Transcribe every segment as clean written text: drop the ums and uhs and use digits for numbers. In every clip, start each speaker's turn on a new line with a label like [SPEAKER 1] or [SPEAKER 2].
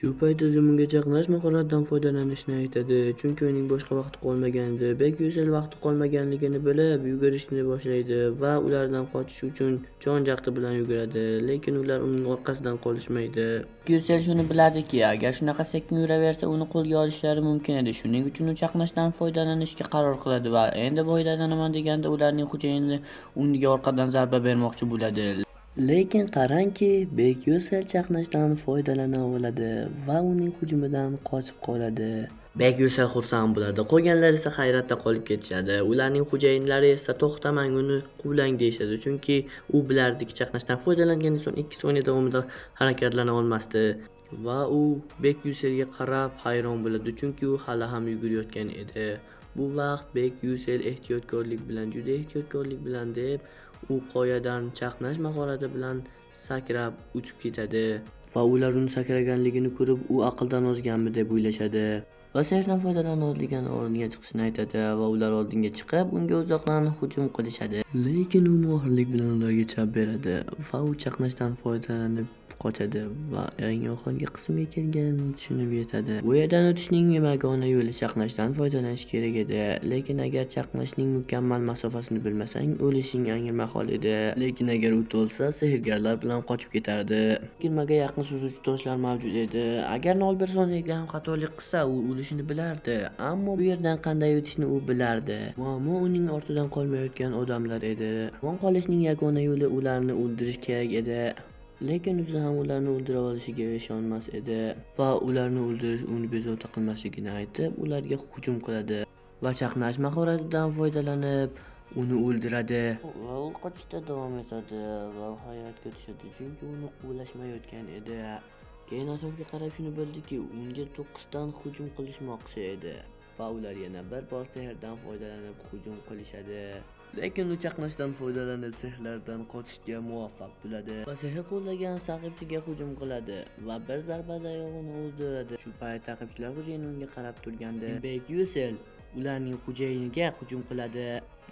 [SPEAKER 1] Shu payt tizim unga chaqnash mahoratidan foydalanishni aytadi, chunki uning boshqa vaqti qolmagandi. Bek Yusel vaqti qolmaganligini bilib, yugurishni boshlaydi va ulardan qochish uchun jon jahdi bilan yuguradi, lekin ular uning orqasidan qolishmaydi. Yusel shuni bilardiki, agar shunaqa sekin yuraversa, uni qo'lga olishlari mumkin edi. Shuning uchun u chaqnashdan foydalanishga qaror qiladi va endi foydalanaman deganda ularning xo'jayini unga orqadan zarba bermoqchi bo'ladi. Lekin qarangki, Bek Yusel chaqnashdan foydalana oladi va uning hujumidan qochib qoladi. Bek Yusel xursand bo'ladi. Qolganlar esa hayratda qolib ketishadi. Ularning xo'jayinlari esa to'xtamang, uni quvlang deyishadi. Chunki u bilardiki, chaqnashdan foydalangan inson 2 soniya davomida harakatlana olmasdi. Va u Bek Yuselga qarab hayron bo'ladi, chunki u hali ham yugurayotgan edi. Bu vaqt Bek Yusel ehtiyotkorlik bilan, juda ehtiyotkorlik bilan deb u qoyadan chaqnash mahorati bilan sakrab o'tib ketadi va ular uni sakraganligini ko'rib, u aqldan ozganmi deb o'ylashadi. Va sehrdan foydalanadigan oldinga chiqishini aytadi va ular oldinga chiqib, unga uzoqdan hujum qilishadi. Lekin u mohirlik bilan ularga chap beradi va u chaqnashdan foydalanib qochadi va eng oxirgi qismga kelganini tushunib yetadi. Bu yerdan o'tishning yagona yo'li chaqnashdan foydalanish kerak edi. Lekin agar chaqnashning mukammal masofasini bilmasang, o'lishing anglamahol edi. Lekin agar u to'lsa, sehrgarlar bilan qochib ketardi. 20 ga yaqin suzuvchi toshlar mavjud edi. Agar 0,1 soniyaga ham xatolik qilsa, u o'lishini bilardi. Ammo bu yerdan qanday o'tishni u bilardi. Muammo uning ortidan qolmayotgan odamlar edi. Omon qolishning yagona yo'li ularni o'ldirish kerak edi. Lekin o'zi ham ularni o'ldira olishiga ishonmas edi va ularni o'ldirish uni bezovta qilmasligini aytib, ularga hujum qiladi va chaqnash mahoratidan foydalanib uni o'ldiradi. Va u qochishda davom etadi va hayratga tushadi, chunki uni quvlashmayotgan edi. Keyin atrofga qarab shuni bildiki, unga 9 dan hujum qilishmoqchi edi va ular yana bir bor sehrdan foydalanib hujum qilishadi. Lekin u chaqnashdan foydalanib sehrlardan qochishga muvaffaq bo'ladi va sehr qo'llagan saqibchiga hujum qiladi va bir zarbadayoq uni o'ldiradi. Shu payt taqibchilar xo'jayini unga qarab turgandi. Bek Yusel ularning xo'jayiniga hujum qiladi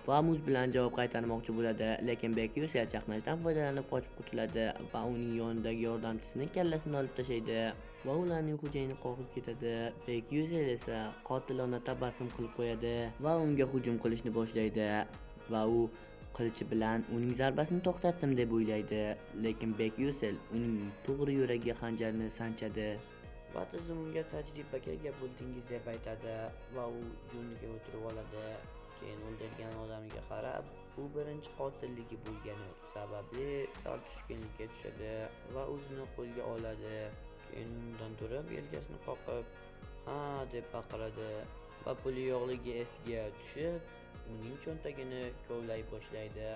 [SPEAKER 1] va muz bilan javob qaytarmoqchi bo'ladi, lekin Bek Yusel chaqnashdan foydalanib qochib qutuladi va uning yonidagi yordamchisining kallasini olib tashlaydi va ularning xo'jayini qo'rqib ketadi. Bek Yusel esa qotilona tabassum qilib qo'yadi va unga hujum qilishni boshlaydi va u qilichi bilan uning zarbasini to'xtatdim deb o'ylaydi, lekin Bek Yusel uning to'g'ri yuragiga xanjarni sanchadi va tizim unga tajribaga ega bo'ldingiz deb aytadi va u yo'niga o'tirib oladi. Keyin o'ldirgan odamga qarab, bu birinchi qotilligi bo'lgani sababli sal tushkunlikka tushadi va o'zini qo'lga oladi. Keyin undan turib yelkasini qoqib, ha deb baqiradi va puli yo'qligi esiga tushib, uning cho'ntagini kovlay boshlaydi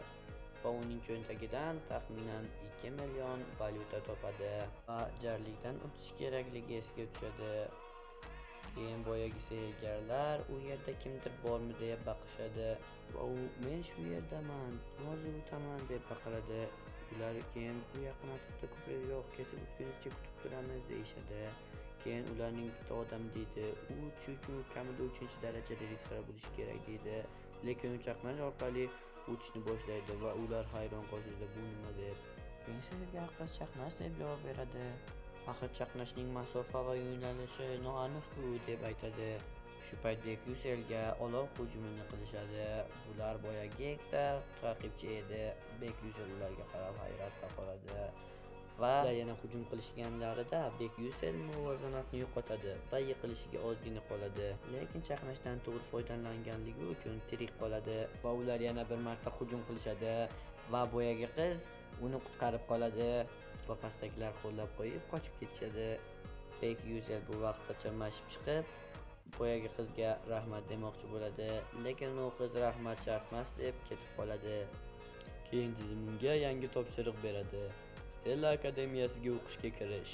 [SPEAKER 1] va uning cho'ntagidan taxminan 2 million valyuta topadi va jarlikdan o'tish kerakligi esiga tushadi. Keyin boyagi sehrgarlar u yerda kimdir bormi deya baqishadi va u men shu yerdaman, hozir o'taman deb baqiradi. Ular keyin bu yaqin atrofda ko'prik yo'q, kechib o'tgunizcha kutib turamiz deyishadi. Keyin ularning bitta odam deydi, u o'tish uchun kamida 3-darajali restoran bo'lishi kerak deydi. Lekin u chaqnash orqali o'tishni boshlaydi va ular hayron qolishadi, bu nima deb. Keyin sehrgar qiz chaqnash deb javob beradi. Axir chaqnashning masofa va yo'nalishi noaniq-ku deb aytadi. Shu payt Bek Yuselga olov hujumini qilishadi. Bular boyagi ikkita raqibchi edi. Bek Yusel ularga qarab hayratda qoladi va ular yana hujum qilishganlarida Bek Yusel muvozanatni yo'qotadi va yiqilishiga ozgina qoladi. Lekin chaqnashdan to'g'ri foydalanganligi uchun tirik qoladi va ular yana bir marta hujum qilishadi va boyagi qiz uni qutqarib qoladi va pastdagilar qo'llab qo'yib qochib ketishadi. Bek Yusel bu vaqtda chirmashib chiqib boyagi qizga rahmat demoqchi bo'ladi, lekin u qiz rahmat shart emas deb ketib qoladi. Keyin tizim unga yangi topshiriq beradi. Stella akademiyasiga o'qishga kirish.